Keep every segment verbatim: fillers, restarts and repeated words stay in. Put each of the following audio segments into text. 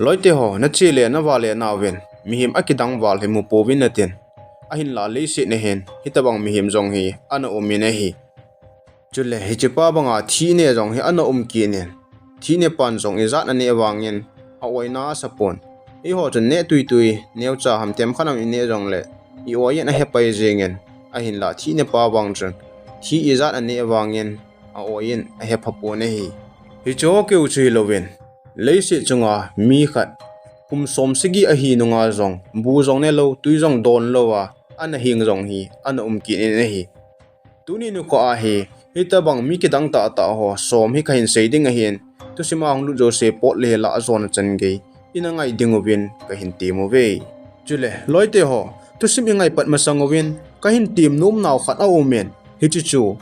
Loite ho, nache le nava le nauvin, mihem akidang val hi mupouvin natin. Ahinla leiset a hin, hitabang mihem jong hi ana umin ahi. Chule hichepa banga thi ne jong hi ana um kit in, thi ne pan jong ijat aneh vangin, a-oina asapon. Eiho chun neh tuitui, neocha ham themkhat ham ineh jongle, i-oi in ahepai jengin, ahinla thi ne pa vang chun, thi ijat aneh vangin, a-oi in ahephapon ahi. Hicheho keu chu hilouvin, leiset chunga mi khat, kum som sagi ahi nunga jong, bu jong nelou, tui jong donlouva, ana hing jong hi, ana um kit in ahi. Tuni nikho a hi, hitabang mi kidang tahtah ho som hi kahin sei ding ahin, thusima hung lut jouse pot le hela ajona chan gei ina ngai dinguvin kahin temuve. Chule, loite ho, thusim ingai pat masang uvin, kahin tem nomnau khat aumin, hiche chu,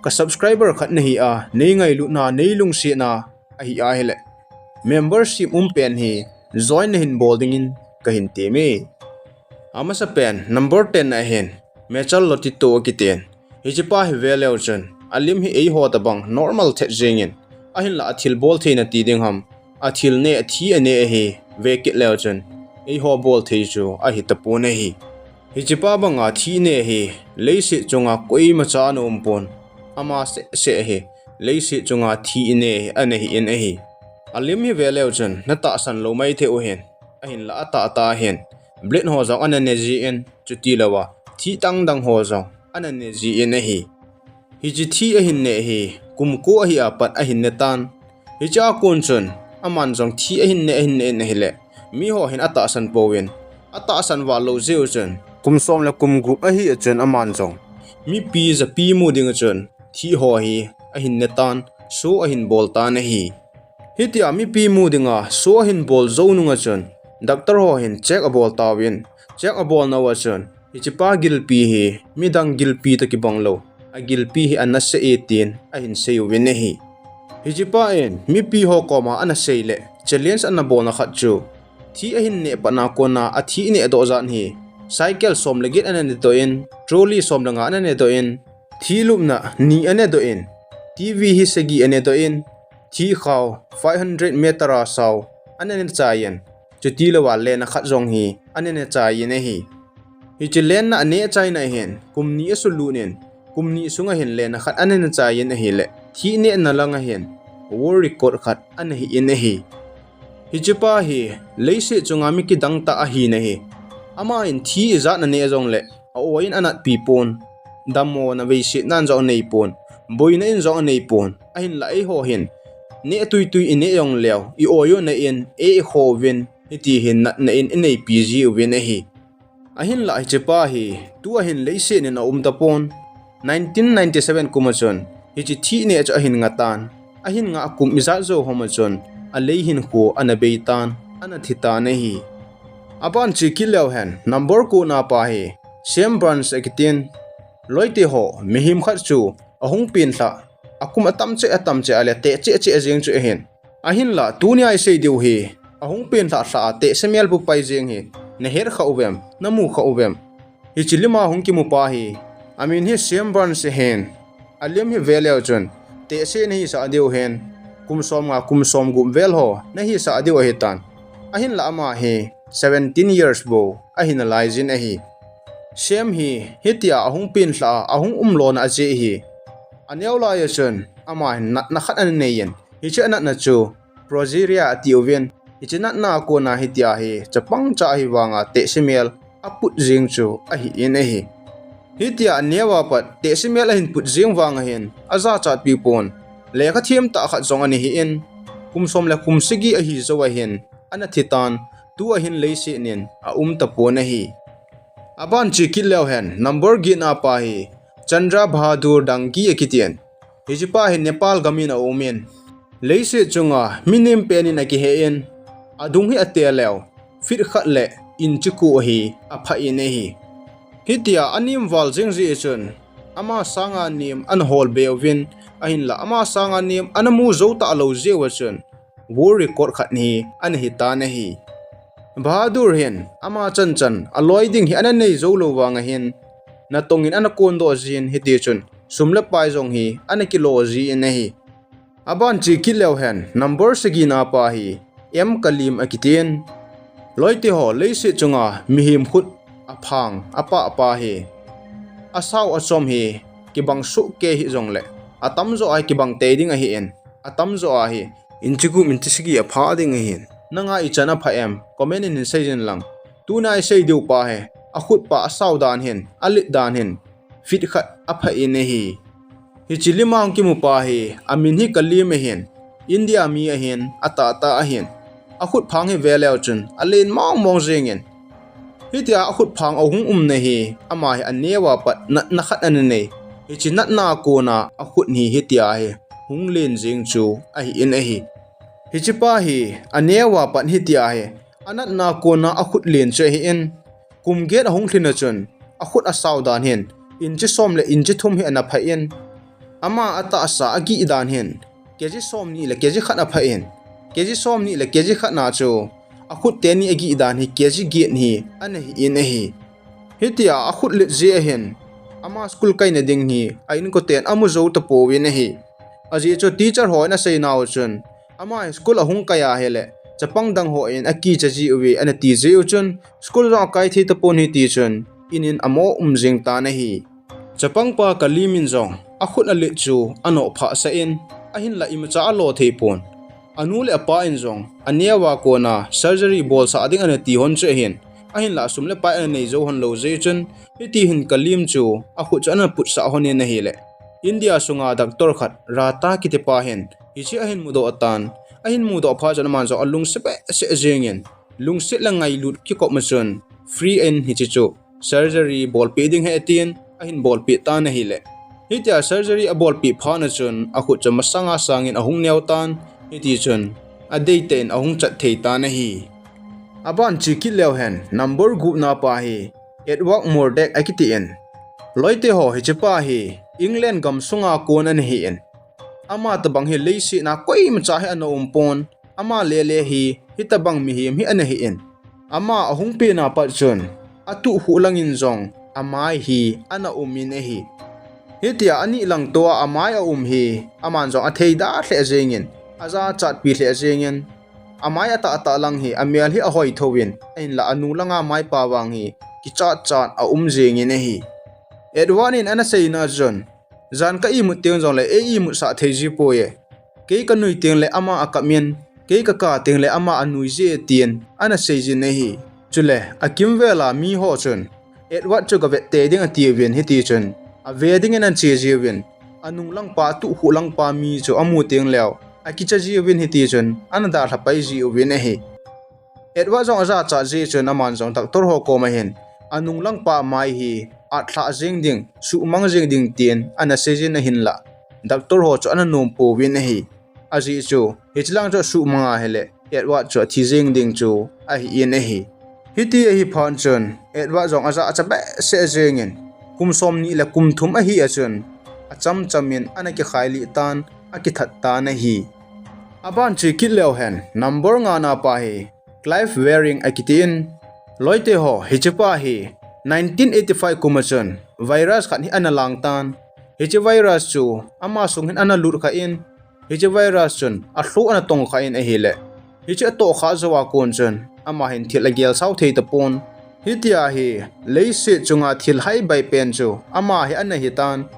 ka subscriber khat nahi a, nei ngailutna, nei lungsetna, ahi ahile, membership um pen hi, join nahin bol dingin, kahin teme. Amasapen, number ten a hin, Mechal Lotito akitin. Hichepa hi veleu chun, alim hi eiho tabang normal thet jengin, ahinla athilbol theina ti ding ham, athil neh, athi aneh hi, vekit leu chun, eiho bolthei chu ahitapon ahi. Hichepa banga thi ne hi, leiset chunga koimacha ana umpon, ama sehseh hi, leiset chunga thi ne hi, ana hi in ahi. Alim hi veleu chun, natahsan lou maithei u hin, ahinla atahtah hin, blood ho jong ana ne jin, chutilouva, thi dangdang ho jong, ana ne jin ahi. Hiche thi ahin neh hi, kum ko ahi a pat ahin netan. Hichea kon chun, aman jong thi ahin neh, ahin neh in ahile, miho hin atahsan pouvin, atahsan val lou jeh u chun, kum som le kum gup ahi a chun aman jong, mipi japi mu ding a chun, thi ho hi, ahin netan, show ahin boltan ahi. Hitia mipi mu dinga show ahin bol jou nunga chun, doctor ho hin check abol tauvin, check abolnauva chun, hichepa gilpi hi, midang gilpi toh kibang lou, agilpi hi anasah e tin, ahin seiuvin ahi. Hichepa in, mipi ho koma anasei le, challenge anabolna khat chu, thi ahin neh patna kona athi nehdoh jat hi, cycle som le get ana nedoh in, trolley som le nga ana nedoh in, thi lupna ni anedoh in, TV hi sagi anedoh in, thi khao five hundred meter a sao ana nechai in, chutilouva lenna khat jong hi ana nechai in ahi. Hiche lenna aneh achaina hin, kum ni asulut in, kum ni sunga hin lenna khat ana nechai in ahile, thi nehna langa hin, world record khat ana hi in ahi. Hichepa hi, leiset chunga mi kidang tah ahina hi, aman thi ijat aneh jongle, a-oi in anatpi pon, dammona veisetnan jong aneipon, boina in jong aneipon, ahinla eiho hin, neh tuitui ineh jongleu, i-oi u neh in, eikhouvin, hiti hin natna in ineipi jiuvin ahi. Ahinla hichepa hi, tua hin leiset in aumtapon, nineteen ninety-seven kuma chun, hiche thi neh chu ahin ngatan, ahin ngah kum ijat jou hama chun, alei hinkho ana beitan, ana thitan ahi. Aban che kit leu hen, number ko na pa hi, Sam Burns akitin, loite ho, mihem khat chu, ahung penlhah, akum atam cheh, atam cheh a le teh cheh cheh jeng chu ahin. Ahinla, tunia isei diu hi, ahung penlhah lhah a tehse mel bu pai jeng hi, nahet kha uvem, namu kha uvem. Hiche lima hung kimupa hi, amin hi Sam Burns ahin, alim hi veleu chun, tehse nahisah diu hin, kum som nga, kum som gup vel ho, nahisah diu ahitan. Ahinla ama hi, seventeen years bou, ahi nalaijin ahi. Sam hi, hitia ahung penlhah a, ahung umlona ajeh hi, aneo laiya chun, ama hin natna khat ana neiyin, hiche anatna chu, progeria atiuvin, hiche natna a kona hitia hi, chapang cha ahi vanga tehse mel, aput jeng chu, ahi in ahi. Hitia aneo a pat, tehse mel ahin put jeng vanga hin, ajachatpi pon, lekha them tah khat jong ana hi in, kum som le kum sagi ahi jouva hin, ana thitan, tua hin leiset in, aumtapon ahi. Aban che kit leu hen, number get na pa hi, Chandra Bahadur Dangi akitin. Hichepa hi Nepal gamin aumin. Leiset chunga, mi nem pen in akihen, adung hi ateleu, feet khat le inch ko hi, aphah in ahi. Hitia anem val jeng jeh chun, ama sanga nem ana holbe uvin, ahinla ama sanga nem ana mu jou talou jeh uva chun, world record khat hi ana hitan ahi. Bahadur hin, ama chanchan, aloi ding hi ana nei jou lou vanga hin, natong in ana kondoh jin hitichun, sum le pai jong hi ana kilo jin ahi. Aban che kit leu hen, number sagi na pa hi, M Kalim akitin. Loite ho, leiset chunga mihem khut aphang apah pa hi, asao achom hi kibang soh kei hijongle, atamjo a hi kibang tei ding ahin, atamjo a hi inch gup inch sagi apha ding ahin. Nanga ichan apha em? Comment in hin seijin lang. Tuna isei diu pa hi, akhut pa asao dan hin, alet dan hin, feet khat apha in ahi. Hiche lima hung kimu pa hi, amin hi Kalim ahin, India mi ahin, atahtah ahin. Akhut phang hi veleu chun alen mong mong jengin, hitia akhut phang ahung umna hi, ama hi aneo a pat natna khat ana nei. Hiche natna a kona akhut hi hitia hi hung len jeng chu ahin ahi. Hiche pa hi aneo a pat hitia hi anatna a kona akhut len chu ahin, kum get ahung lhin a chun, akhut asao dan hin inch som le inch thum hi ana pha in, ama atahsa agih dan hin kg somni le kg khat apha in, kg somni le kg khat na chu akhut teni agih dan hi kg get hi ana hi in ahi. Hitia akhut let jeh ahin, ama school kaina ding hi a inkoten amu jou tapouvin ahi. Ajeh chu teacher hon aseinau chun, ama hi school ahung kai ahile, chapang dang hon akicha jiuve ana ti jeh u chun, school jong akai thei tapon ahi ti chun, in in amo um jeng tan ahi. Chapang pa Kalim in jong akhut alet chu anoh phah sah in, ahinla imacha alo thei pon. Anu le apa in jong aneo a kona surgery bolsah ding ana ti hon chu ahin, ahinla sum le pai ana nei jou hon lou jeh chun, hiti hin Kalim chu akhut chu ana putsah hon in ahile, India sunga doctor khat Rata kiti pa hin hiche ahin mudoh tan, ahin mudoh phat chun aman jong alungset behseh jengin, lungset le ngailut kikop ma chun, free in hiche chu surgery bolpeh ding ahi tin ahin bolpeh tan ahile, hitia surgery abolpeh phat na chun akhut chu masanga sangin ahung neo tan, hiti chun adeitah in ahung chat thei tan ahi. Aban che kit leu hen, number gup na pa hi Edward Murdoch akitin. Loite ho, hiche pa hi England gam sunga kon ana hi in, ama tabang hi leiset a koimacha hi ana um pon. Ama lele hi hitabang mihem hi ana hi in, ama ahung pen a pat chun, atuh khuh langin jong amai hi ana um in ahi. Hitia ani lang toh a amai aum hi aman jong athei dah lheh jengin, ajachat pi lheh jengin, amai atahtah lang hi amel hi ahoi thouvin, ahinla anung langa maipa vang hi kichat chat aum jengin ahi. Edward in ana seina chun, jan ka imut teng jongle ei imutsah thei ji poi e. Kei kanui tengle ama akap in, kei kaka tengle ama anui ji e tin ana seijin ahi. Chule akimvel a mi ho chun, Edward chu gavet tei ding atiuvin, hiti chun ave dingin ana che jiuvin, anung langpa, atuh khuh langpa mi chu amu tengleu akicha jiuvin, hiti chun ana dalha pai jiuvin ahi. Edward jong ajachat jeh chun aman jong doctor ho koma hin anung langpa amai hi atlhah jeng ding, suhmang jeng ding tin ana seijin ahinla, doctor ho chu ana nom pouvin ahi. Ajeh chu hiche lang chu asuhmang ahile Edward chu athi jeng ding chu ahi in ahi. Hiti ahi phat chun Edward jong ajachat behseh jengin, kum somni le kum thum ahi a chun, achamcham in ana kikhai lih tan, akithat tan ahi. Aban che kit leu hen, number nga na pa hi Clive Wearing akitin. Loite ho, hiche pa hi nineteen eighty-five kum a chun virus khat hi ana lang tan. Hiche virus chu ama sung hin ana lut kha in, hiche virus chun alhu ana tong kha in ahile, hiche atoh kha jou a kon chun ama hin thil agel sao thei tapon. Hitia hi leiset chunga thil haibai pen chu ama hi ana hi tan.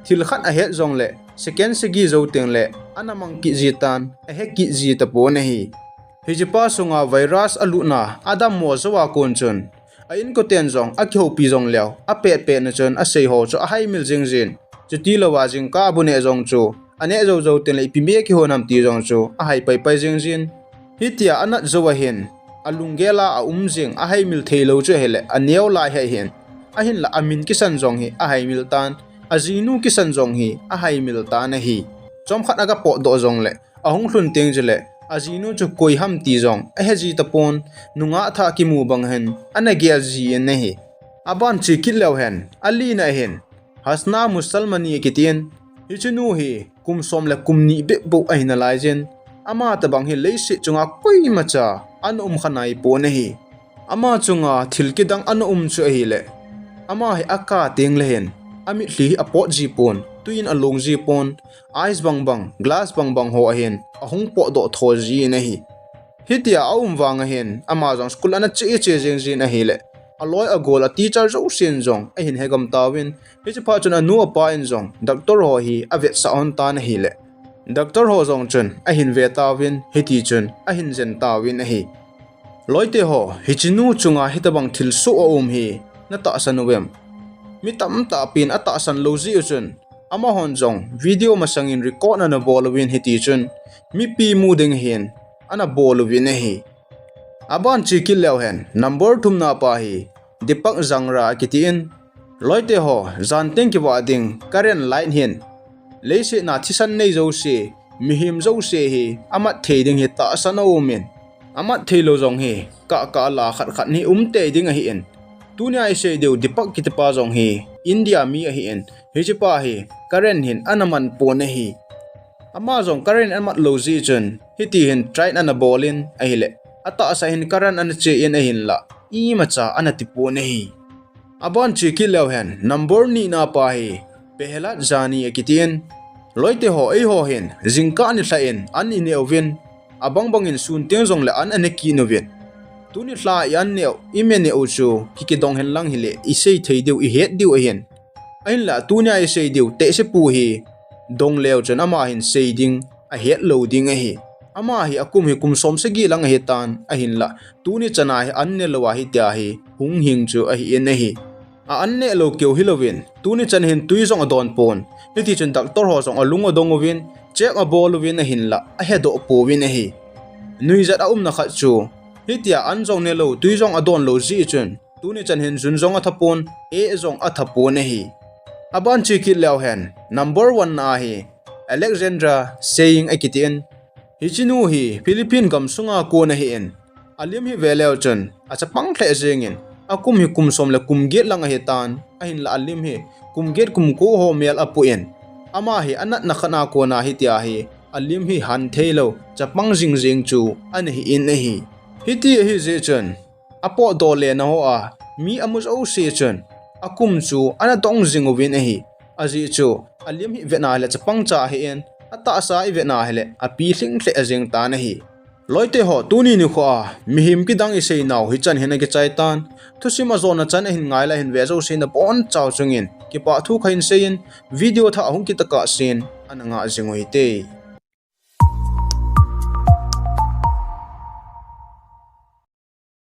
Thil khat ahet jongle second sagi jou tengle ana mang kit ji tan, ahe kit ji tapon ahi. Hiche pa sunga virus alutna adammo jou a kon chun, a inkoten jong akihoupi jongleu, apet pet na chun asei ho chu ahaimil jing jin. Chuti louva jingkah abu neh jong chu, aneh jou jou tengle ipi me kihon ham ti jong chu ahai pai pai jing jin. Hitia anat jou ahin, alunggel a aum jing, ahaimil thei lou chu ahile, aneo lai hi ahin. Ahinla amin kisan jong hi ahaimil tan, ajinu kisan jong hi ahaimil tan ahi. Chomkhat aga potdoh jongle, ahung lhun teng chule, ajinu chu koi ham ti jong ahe ji tapon, nungah thah kimu bang hin ana gel ji in ahi. Aban che kit leu hen, alina ahin, Hasna Musalmani akitin, hiche nu hi kum som le kum ni bep bou ahi nalai jin, ama tabang hi leiset chunga koimacha ana um kha nai pon ahi. Ama chunga thil kidang ana um chu ahile, ama hi aka tengle hin, amitlhi hi apot ji pon, tui in along ji pon, ice bang bang, glass bang bang ho ahin ahung potdoh tho ji in ahi. Hitia aum vang ahin, ama jong school ana che che jing jin ahile, aloi agol a teacher jousen jong ahin hegam tauvin, hiche phat chun anu apa in jong doctor ho hi avetsah hon tan ahile, doctor ho jong chun ahin ve tauvin, hiti chun ahin jen tauvin ahi. Loite ho, hiche nu chunga hitabang thilsoh aum hi natahsan uvem? Mi tamtah pin atahsan lou jeh u chun, amahon jong video masangin record ana bol uvin, hiti chun mipi mu ding hin ana bol uvin ahi. Aban che kit leu hen, number thumna pa hi Deepak Jangra akitin, loite ho, jan teng kivah ding current light hin leiset a thisan nei jouse, mihem jouse hi amat thei ding hi tahsan aumin, amat thei lou jong hi kah kah la khat khat hi um tei ding ahin, tunia isei diu Deepak kitipa jong hi India mi ahin, hichepa hi current hin ana man pon ahi. Ama jong current amat lou jeh chun hiti hin try ana bol in ahile, atahsa hin current ana che in ahinlah, imacha ana tipon ahi. Aban che kit leu hen, number nina pa hi Prahlad Jani akitin, loite ho, eiho hin jingkah nilhah in an ineh uvin, abang bangin sun teng jongle an ana kit uvin, tuni lha i an neh u, i me neh u chu kikidong hen lang hile isei thei diu, ihet diu ahin, ahinlah tunia isei diu tehsepu hi dong leu chun ama hin sei ding ahet lou ding ahi. Ama hi akum hi kum som sagi lang ahitan, ahinlah tuni chana hi an ne lou a hitia hi hung hing chu ahin ahi. A an neh lou keu hilouvin, tuni chan hin twi jong adon pon, hiti chun doctor ho jong alung adong uvin, check abol uvin ahinlah ahedoh pouvin ahi. Nuijat aumna khat chu hitia an jong ne lou, twi jong adon lou jeh chun tuni chan hin jun jong atha pon, eh jong atha pon ahi. Aban che kit leu hen, number one na hi Alexandra Saying akitin, hiche nu hi Philippine gam sunga kon ahin, alim hi ve leu chun achapang lheh jengin, akum hi kum som le kum get lang ahitan, ahinlah alim hi kum get kum ko ho mel apuh in, ama hi anatna khat a kona hitia hi alim hi han thei lou, chapang jing jeng chu ana hin ahi. Hiti ahi jeh chun, apotdoh lena ho a mi amu jouse chun akum chu ana dong jing uvin ahi. Ajeh chu alim hi vetna hile chapang cha ahin, atahsa ivetna hile api lhing lheh jeng tan ahi. Loite ho, tuni nikho a mihem kidang isei nau hichan hin akichai tan. Thusim ajona chan ahin ngai le ahin ve jouse nabonchau chungin kipah thu kahin seiyin, video thah ahung kit tokah sen ana ngah jing u hite.